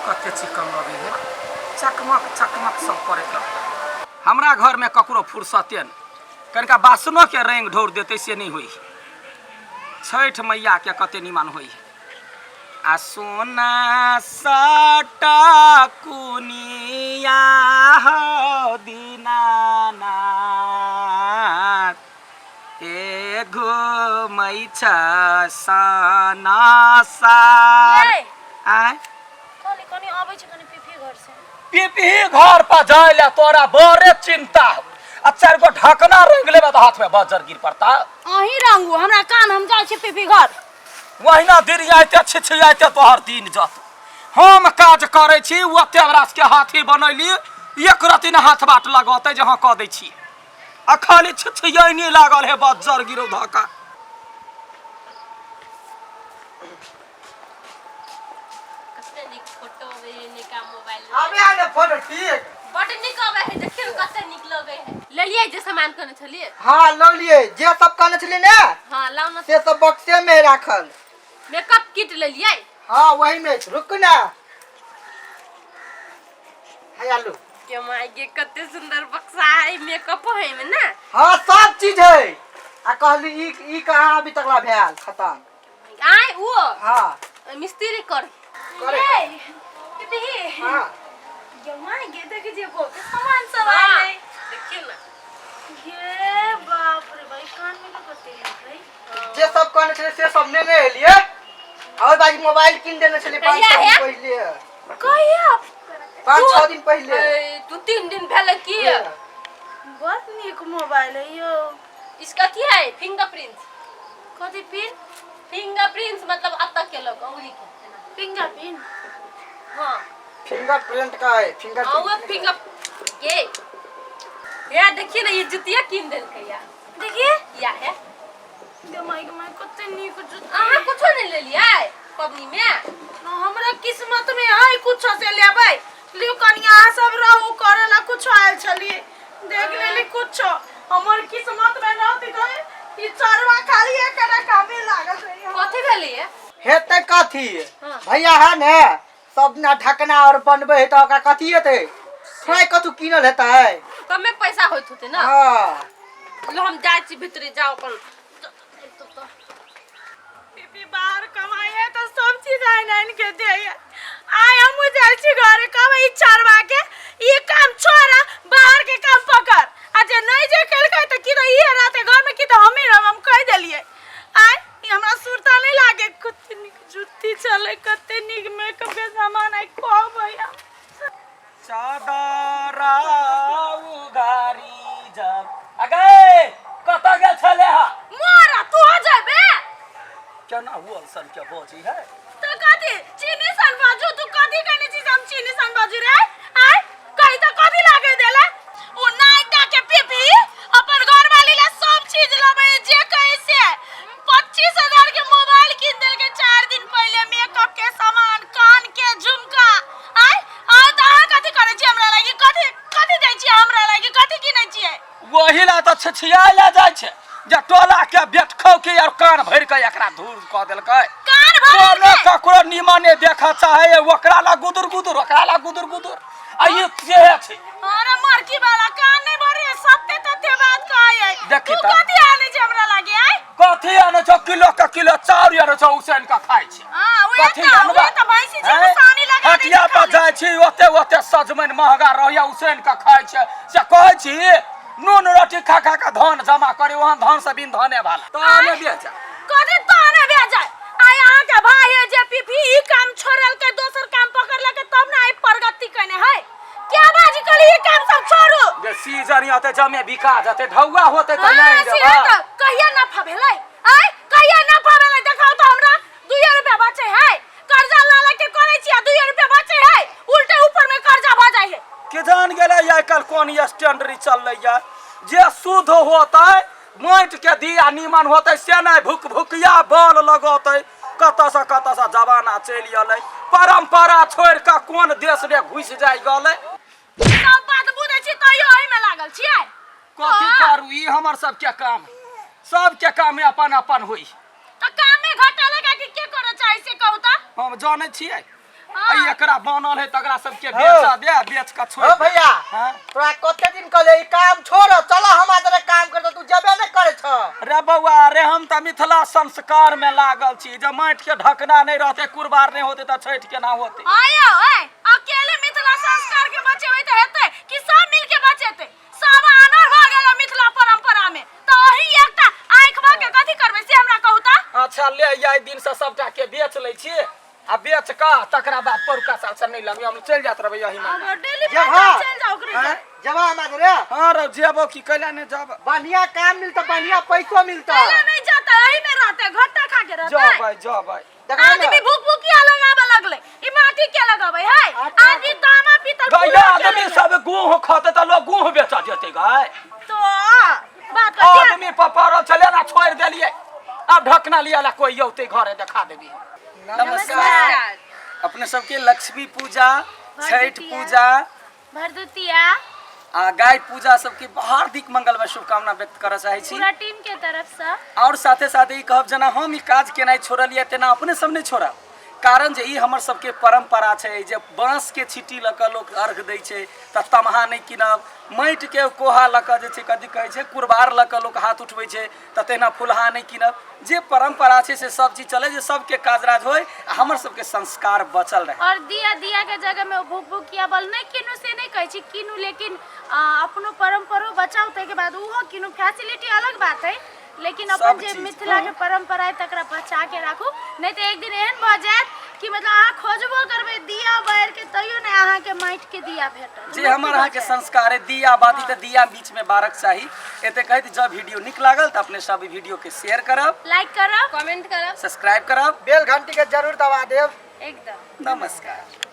कते चिकन लगै है चकमक चकमक सब करैत रहतै हमरा घरमे ककरो फुर्सते नहि कनिका बासनोके रङ्ग ढोर देतै से नहि होइ है छठि मैयाके कते निमन होइ है आ सोना सटा कुनिया हो दीनानाथ ए घुमै छ सना सार ये आँय कनी कनी अबै छै कनी पीपी घर से पीपी घर पर जाय ले तोरा बड़े चिंता हो। आ चारि गो ढकना रंग लेबे तऽ हाथ में बजर गिर पड़ता अहीं रंगू हमरा कान हम जाइ छी पीपी घर वहिना दिरियाइते छिछियाइते तोहर दिन जत हम काज करै छी ओते हमरा सबके हाथी बनैली एक रति ने हाथ बाट लगौते जे हाँ कऽ दै छी आ खाली छिछियैनी लागल है बज्जर गिरो धक्का कते नीक फोटो अबै है निका मोबाइल में आबे आने फोटो ठीक बड नीक अबै है देखियौ ने कते नीक लगै है लेलियै जे सामान कहने छलियै हाँ लऽ लिए जे सब कहने छलियै ने हाँ लाउ न से सब बक्से में राखल मेकअप किट लेलियै हाँ वही में रुक ना है आलू के माय गे कते सुंदर बक्सा है मेकअप है में ना हाँ सब चीज है आ कहली ई ई कहाँ अभी तक ला भेल खतम आय वो हाँ मिस्त्री कर करे ये दीदी हाँ ये माय गे देखे जे को सामान सब आइले देखियो ना ये बाप रे भाई कान में के कते है भाई जे सब कहने छलै से सब लेने एलियै और बाजी मोबाइल कीन देने छलै पाँच कहिया छः दिन है? पहिले कहिया पाँच छः दिन पहिले ए, दू तीन दिन भेलै की बहुत नीक मोबाइल है यो इसका की है फिंगरप्रिंट कथी पिन फिंगरप्रिंट मतलब अतः के लोग अंगुली के फिंगर पिन हाँ फिंगर प्रिंट का है फिंगर हाँ वो फिंगर ये यार देखिए ना ये जुतिया कीन देलकै या देखिए या है दे माय के माय कते नीक जूता अहाँ कुछो नहीं लेलियै पबनी में हमरा किस्मत में है कुछ से लेबै लियो कनिया अहाँ सब रहू करे ला कुछ आयल छलिए देख लेली कुछ हमर किस्मत में रहती तो ई चरवा खाली एकरा कामे लागल रही कथी भेलैया हेतै कथी हाँ। भैया है ने सब ना ढकना और बनबै है तऽ ओकरा कथी हेतै थोड़ा कतौ कीनल हेतै कमे पैसा होइत होतै ना हाँ लो हम जाइ छी भीतरे जाओ अपन बीबी बाहर कमाई है तो सब चीज आइन आइन के दे आय हम जाइ छी घरे कहबै ई चरवा के ई काम छोड़ बाहर के काम पकड़ आ जे नहीं जे केलकै तऽ की तऽ ई रहतै घर में की तऽ हमही रहब हम कहि देलियै आय ई हमरा सुरता नहीं लागे कते नीक जुत्ती चले कते नीक मेकअप के सामान आइ कहबै हम चादर उघारी जब अगे कतऽ गेल छले हा मोरा तू हो जाबे केना हुअल सन के बजी है तो कथी चीनी सन बाजू तू कथी कहने छी हम चीनी सन बाजू रे आय कही तो कथी लागे देला ओ नाइटा के पीपी अपन घर वाली ला सब चीज लबे जे कहे से 25,000 के मोबाइल कीन देल के 4 दिन पहले मेकअप के सामान कान के झुमका आय आ त अहाँ कथी करै छी हमरा लागी कथी कथी दै छी हमरा लागी कथी किनै छियै वही ला तऽ छिछिया ला जाइ छै जे टोला के बेटखौ के और कान भरि के एकरा धूर कऽ देलकै कान भरि कोनो ककरो निमने देखऽ चाहे ओकरा ला गुदुर गुदुर ओकरा ला गुदुर गुदुर आ ई से छै अरे मरकी वाला कान नहीं भरे सत्य तथ्य बात कहै देखी तू तऽ। कथी आनै छै हमरा लागे आय कथी आनै छौ किलो के किलो चाउर आनै छौ उसैन के खाइ छै हां ओए कथी तऽ अनबा ओए तऽ भैंसी छै हैं? सानी लगा दै छै हटिया पर खाली। जाइ छी ओते ओते सजमनि महगा रहैया उसैन के खाइ छै से कहै छी नून रोटी खा खा के धान जमा करी वहाँ धान से बिन धाने भाला ताने बेच कथी ताने भेजै आय अहाँ के भाई है जे पीपी ई काम छोड़लकै दोसर काम पकड़लकै तब ने आइ प्रगति कने है क्या बाजी कली ई काम सब छोड़ू जे सीजन होते जमे बिका जते ढौआ होते तऽ हाँ, नहि से देबा तऽ कहिया नफा भेलै आय कहिया नफा भेलै देखाउ तऽ हमरा दुइये रुपया बचै है कर्जा लऽ लऽ के करै छी आ दुइये रुपया बचै है उल्टे ऊपर में कर्जा भऽ जाइ है के जान गेलै आइ काल्हि कोन स्टैंडर्ड चललै जे शुद्ध होतै माटि के दिया नीमन होतै से नहि भुक भुकिया बल लगौतै कतऽसँ कतऽसँ जमाना चलि एलै परम्परा छोड़ि कऽ कोन देश रे घुसि जाइ गेलै सब बात बुझै छी तैयो एहिमे लागल छियै कथी करू ई हमर सबके काम सबके काम अपन अपन होइ तऽ कामे घटा लगा के के करऽ चाहै से कहू तऽ हम जानै छियै आ एकरा बनल है तकरा सबके बेच दे, बेच के छोड़ हो दे। भैया, हाँ? तोरा कते दिन कहले ई काम छोड़, चल हमरा जरे काम कर, तू जेबे नहीं करे छ। रे बौआ रे, हम तऽ मिथिला संस्कार में लागल छी। जब माटि के ढकना नहीं रहते, कुरबार नहीं होते, तऽ छठि केना होते? आयो ए, अकेले मिथिला संस्कार के बचेबै तऽ हेतै कि सब मिल के बचेतै? सब आनर भऽ गेल मिथिला परंपरा में, तऽ ओही एकटा आँखि भऽ के कथी करबै से हमरा कहू तऽ। अच्छा ले, आइ दिन से सबटा के बेच लै छी आ बेच कऽ तकरा बाद परुका साल से नहीं लगबै, हम चलि जात रहबै यही में। अब डेली जब पैदल हाँ। चलि जाओ ओकरे हैं? जरे। जब हमरा जरे? हाँ रौ, जेबो की कैला ने जब बढ़िया काम मिलता, बढ़िया पैसो मिलता। कैला नहीं जाता, एही में रहते, घट्टा खा के रहते। जबै जबै। देखा ना। आदमी भूख भूखिया लगाबे लगले, ई माटी के लगाबे है? अच्छा। आदमी तामा पीतल गैया पूरा के आदमी लगले। सब गुह खते तऽ लोग गुह बेच जेतै गाय। तो बात कर ध्यान- आदमी पर पड़ल छलै ना, छोड़ि देलियै। आब ढकना लिअ ला कोई औतै घरे, देखा देबी। नमस्कार। अपने सबके लक्ष्मी पूजा, छठि पूजा, भरदुतिया आ गाय पूजा सबके हार्दिक मंगलमय शुभकामना व्यक्त करऽ चाहै छी पूरा टीम के तरफ से। और साथे साथे ई कहब, जेना हम ई काज केनाइ छोड़लियै तेना अपने सब नहि छोड़ब, कारण जे ई हमर सबके परम्परा छै जे बाँसके छिट्टी लऽ कऽ लोक अर्घ दै छै तऽ तमहा नहि कीनब। माटिके कोहा लऽ कऽ जे छै, कथी कहै छै, कुरबार लऽ कऽ लोक हाथ उठबै छै तऽ तहिना फुलहा नहि कीनब। जे परम्परा छै से सब चीज चलै, जे सबके काज राज होइ आ हमर सबके संस्कार बचल रहै। और दिया दिया के जगह में भूख भूखिया बल नहीं कीनू से नहीं कहै छी, कीनू, लेकिन अपनो परम्परो बचाउ, ताहिके बाद ओहो कीनू। फैसिलिटी अलग बात है, लेकिन अपन सब जे चीज, मिथिला हाँ। के परम्परा है तकरा बचा के राखू, नहीं तो एक दिन एहन भऽ जायत कि मतलब अहाँ खोजबो करबै दिया बारि के तैयो नहि अहाँके माटि के दिया भेटत। जे हमर अहाँके संस्कार है, दिया बाती तऽ दिया बीच में बारक चाही। एते कहैत जब वीडियो नीक लागल तऽ अपने सब वीडियो के शेयर करब, लाइक करब, कमेंट करब, सब्सक्राइब करब, बेल घंटी के जरूर दबा देब। एकदम। नमस्कार।